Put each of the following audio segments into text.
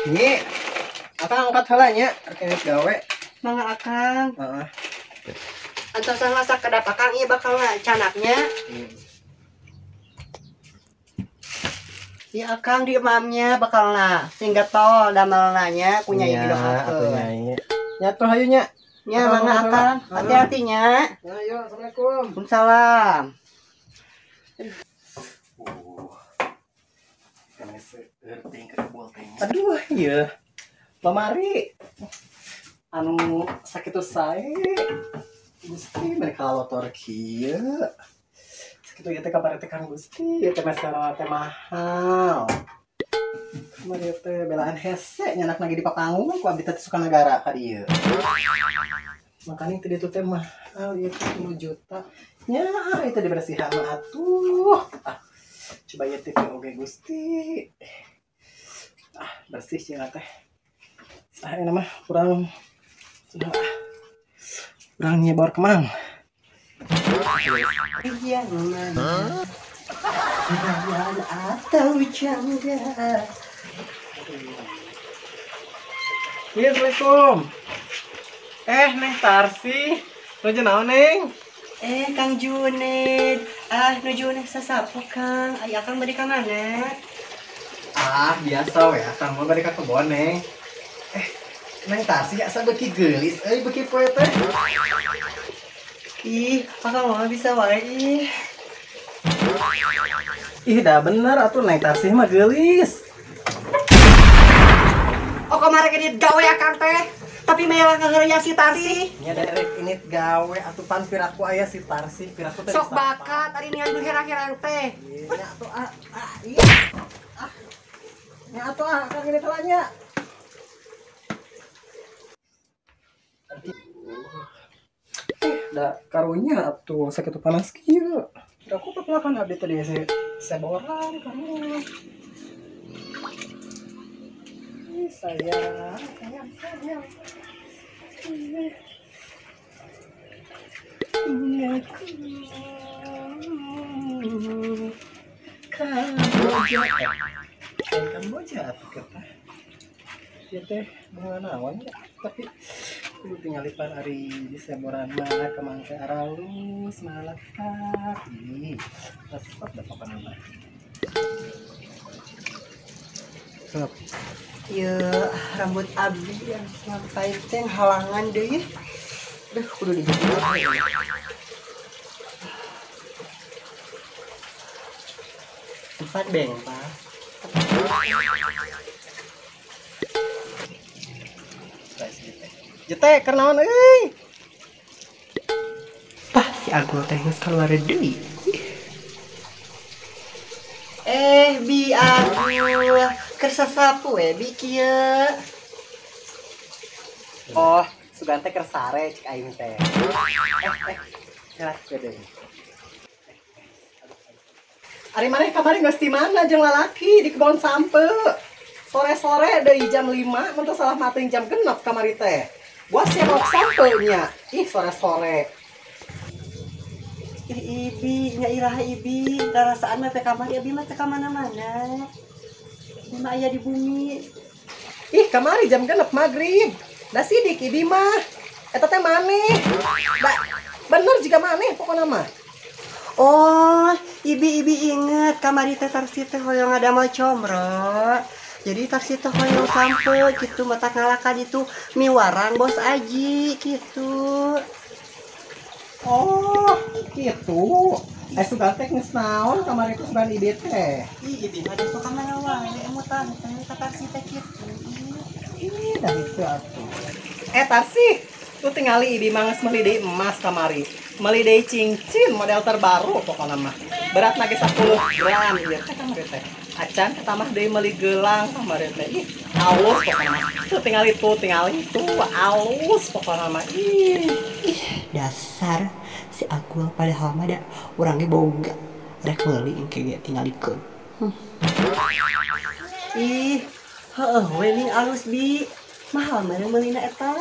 Nyi, akang angkat heula nya, rek gawe. Mangga akang. Heeh. Antosan masak kedap akang ieu bakal canaknya. Iya akang di emamnya bakal na sing getol damelna nya ku Nyai didoakeun. Nya tuh hayu nya. Nya mangga akang, hati-hati nya. Ya, ayo, assalamualaikum. Waalaikumsalam. Aduh, iya. Lemari anu sakitu sae. Gusti mereka lotor kieu. Sakitu ieu teh kamari teh Kang Gusti, ieu teh meserna teh mahal. Kamari teh belaan hese nyanak lagi di papanggung ku abdi teh Sukanagara ka dieu. Makanya teh ditu teh mahal ieu teh 10 juta. Nya ieu teh dibersihan mah atuh. Ah, coba ieu teh oge Gusti. Ah, bersih cenah teh. Ah, ini mah kurang kurang nyebor kemang. Yang mana? Perawan atau janda? Iya, assalamualaikum. Neng Tarsi, nuju naon Neng? Kang Juned. Ah, nuju neng sasapu Kang. Ai akang bade ka mana? Ah, biasa we akang mah bade ka kebon Neng. Neng Tarsi asa beuki geulis euy beuki poe teh. Ih, akang mah bisa wae ih. Ih, dah bener atuh Neng Tarsi mah geulis. Oh, kamari ge gawe akang teh. Tapi melah ngaheureuyan si Tarsi. Nya derek ini gawe atuh pan piraku aya si Tarsi, piraku teh. Sok bakat ari ningali nu herang-herang teh. Nya atuh ah, ah iya. Ah. Nya atuh ah, akang ini telanya. Da karunya atuh sakitu panas kieu. Da ku pepelakan abdi teh di seboran karunya. Ih, sayang, sayang, sayang. Kamboja. Kamboja atuh kita. Ieu teh bunga naon ya? Tapi kudu tinggalipan ari di seboran mah kemang teh aralus malekat. Ih, resep da pokona mah. Sok. Ieu rambut abdi yang sampai teh halangan deui. Duh, kudu dijepit. Tempat beng, Pak. Jete keur naon euy? Pah, si Agul teh geus kaluar deui. Bi Agul, keur sasapu we bi kieu. Oh, sugan teh keur sare cik aing teh. Gerak deui. Ari maneh kamari geus di mana jeung lalaki di kebon sampe? Sore-sore deui jam 5, mun teu salah mating jam 6 kamari teh. Gua siap sampe nya. Ih, sore-sore. Ih, ibi, nya iraha ibi. Rasaan mah teh kamari abi mah teh ka mana-mana. Ibi mah aya di bumi. Ih, kamari jam 6 magrib. Da sidik ibi mah. Eta teh maneh. Da bener jiga maneh pokona mah. Oh, ibi-ibi inget kamari teh Tarsi teh hoyong ngadamel comro. Jadi Tarsi teh hoyong sampe gitu mata ngalakan itu miwarang bos Aji gitu. Oh, gitu. Sugan teh geus naon kamari teh sugan ibi teh. Ih, ibi mah sok ka mana wae emutan teh ka Tarsi teh kitu. Ih, dah itu atuh. Tarsi, tuh tingali ibi mah geus meuli deui emas kamari. Meuli deui cincin model terbaru pokona mah. Berat lagi 10 gram ieu teh kamari teh. Acan ketamah deui meuli gelang kamari teh. Ih, alus pokona mah. Tuh tingali tuh alus pokona mah. Ih, ih, dasar si Agul padahal mah da urang ge boga. Rek meuli engke ge tingalikeun. Ih, heueuh we ning alus bi. Mahal meureun meulina eta.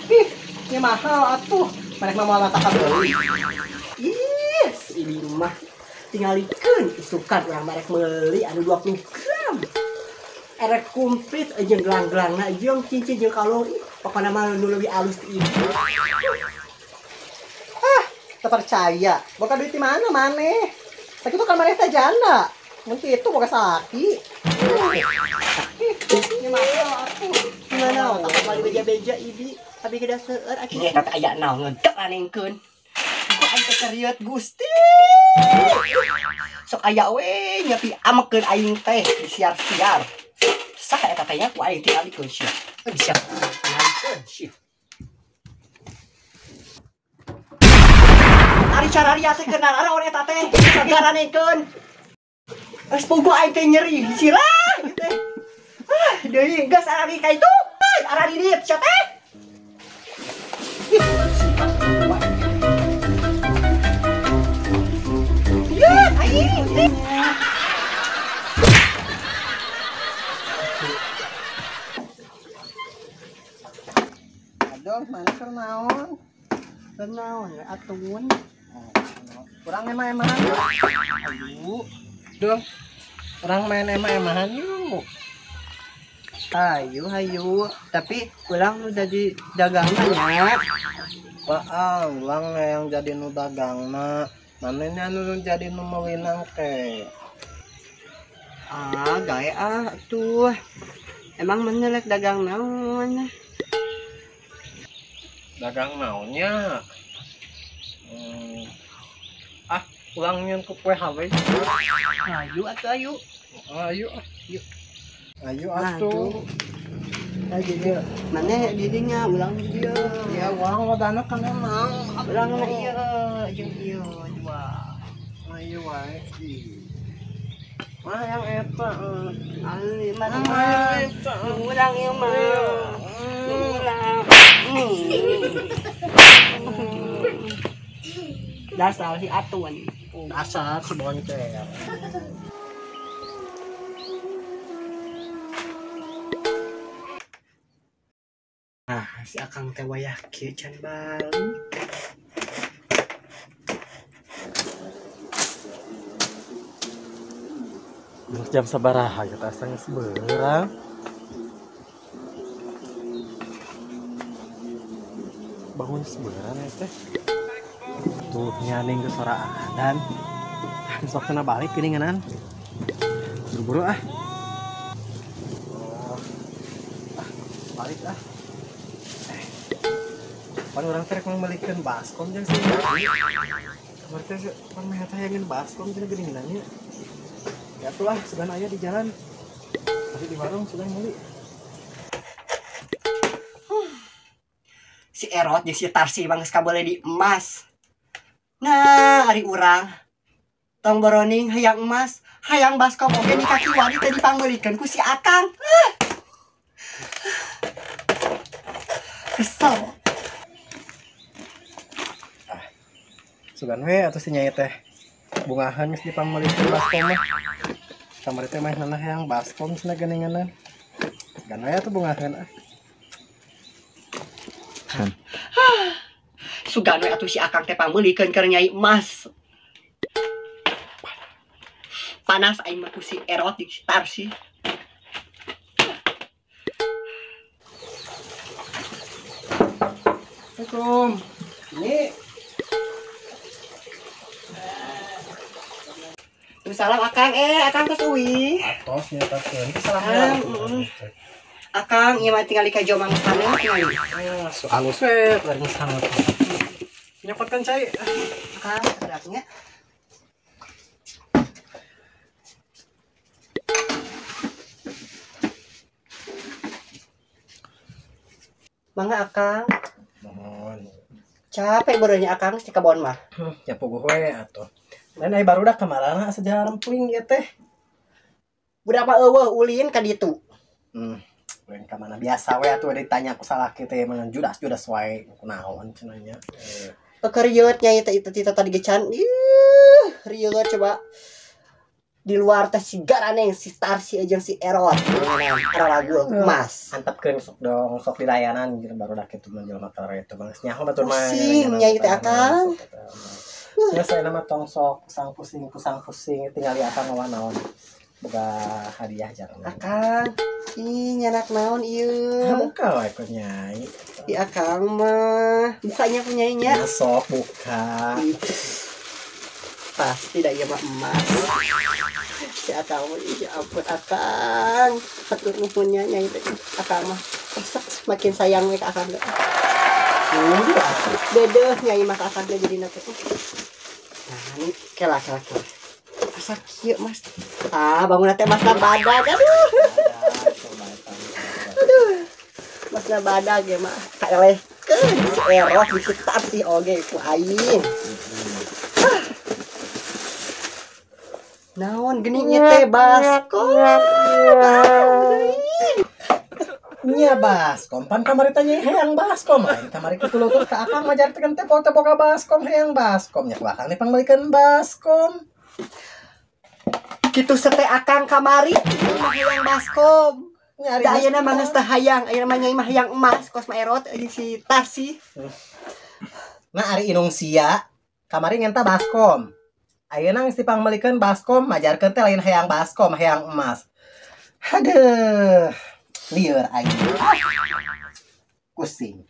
Ih, nya mahal atuh. Maneh mah moal mata kabeuli. Ih, si ibi mah tingalikeun isukan urang mah rek meuli anu 20 gram. Erek komplit jeung gelang-gelangna jeung cincin jeung kalung. Pokona mah nu leuwih alus ti ibu. Ah, teu percaya. Boga duit di mana maneh? Sakitu kan maneh teh janda. Mun kitu boga salaki. Gimana otak kembali beja-beja ibi tapi kita seueur akhirnya eta aya naon ngegeranengkeun. Ku aing teh rieuh Gusti. Sok aya we nyepi amekeun aing teh disiar-siar. Sah eta teh nya ku aing tingalikeun sia. Disiar tingalikeun sia. Ari cararia teh keur naraon eta teh garanengkeun. Geus puguh aing teh nyeri sirah ieu teh. Ah, deui geus arari ka itu. Arari dieu sia teh. Ya, aing. Aduh, mana keur naon? Keur naon atuh? Kurang emah-emahan. Aduh. Duh. Urang main emah-emahan yuk. Hayu, hayu. Tapi ulang nu jadi dagangna nya. Wah, ulang yang jadi nu dagangna. Manehna nu jadi nu meunang ke. Ah, gae ah tuh. Emang mana lek dagang naon? Dagang naonnya? Ah, ulang nyeun ku kue hawe. Ayu atuh ayu. Ayu, yuk. Ayo atuh. Ayo dia. Mana didinya ulang dia. Ya uang wadana kan emang. Ulang na ieu jeung ieu dua. Ayo wae. Wah yang eta. Ali mana eta. Ulang ieu mah. Ulang. Dasar si atuan. Dasar si boncel. Ah, si akang teh wayah kieu can balik. Jam sabaraha kita asa geus beurang. Bangun sebeurang teh. Tuh nyaning ke sora adan. Geus waktuna balik geuninganan. Buru-buru ah. Oh. Ah, balik ah. Pan urang teh rek meulikeun baskom jeung si Yadi. Kamari teh pan meh teh hayangin baskom cenah geuningan nya. Ya atuh ah, sugan aya di jalan. Tadi di warung sugan meuli. Si Erot jeung si Tarsi mah geus kabeuli di emas. Nah, ari urang tong boroning hayang emas, hayang baskom oge di kaki wadi teh dipangmeulikeun ku si Akang. Kesel. Sugan we atuh si Nyai teh bungahan geus dipangmeulikeun baskom mah. Kamari teh mah nana hayang baskom cenah geuninganan. Sugan we atuh bungahan ah. Sugan we atuh si Akang teh pangmeulikeun keur Nyai emas. Panas aing mah ku si Erot jeung si Tarsi. Assalamualaikum. Ini Salam Akang, Akang tos uwi. Atos nyatakeun salam. Akang ieu mah tingali ka jomang sana tingali. So alus we bari sangat. Nyokotkeun cai. Akang sadarnya. Mangga Akang. Mohon. Capek beureunnya Akang si kebon mah. Ya puguh we atuh. Lain ai barudak kamarana asa jarempling ieu teh. Budak mah eueuh ulin ka ditu. Ulin ka mana biasa we atuh ditanya ku salaki teh mah judas-judas wae kunaon cenah nya. Keur rieut nya ieu teh tadi ge can. Ih, rieut coba. Di luar teh si garaneng si Tarsi jeung si Erot. Era lagu emas. Antepkeun sok dong, sok di layanan gitu barudak kitu mah jelema teh itu bang. Nyaho batur mah. Pusing nya ieu teh Akang. Ya saya nama tong sok pusang pusing tinggal di akang ngawanaon boga hadiah jarang. Akang. Ih, nyandak naon ieu? Buka wae ku Nyai. Di akang mah. Bukanya ku Nyai nya. Ya, sok buka. Ih, pasti dah ieu mah emas. Si akang mah, ih, ya ampun akang. Hatur nuhun nya Nyai teh. Akang mah resep makin sayang we ka akang teh. Dedeh Nyai mah ka akang teh jadina teh. Nah, ini kela kela kela. Asa kieu Mas. Ah, bangun teh Masna badag. Aduh. Aduh. Masna badag ya mah. Kaelehkeun si Eroh diketar sih oge ku aing. Naon geuning ieu teh baskom. Nya baskom pan kamari teh nyai hayang baskom lain kamari kitu lutur ka akang majarkeun teh teh boga baskom hayang baskom nya ku akang dipangmeulikeun baskom. Kitu sete akang kamari mah hayang baskom. Nyari Da ayeuna mah geus teu hayang, ayeuna mah nyai mah hayang emas kos mah erot jeung si Tarsi. Nah ari inung sia kamari ngenta baskom. Ayeuna geus dipangmeulikeun baskom majarkeun teh lain hayang baskom hayang emas. Aduh. Lieur aing. Pusing.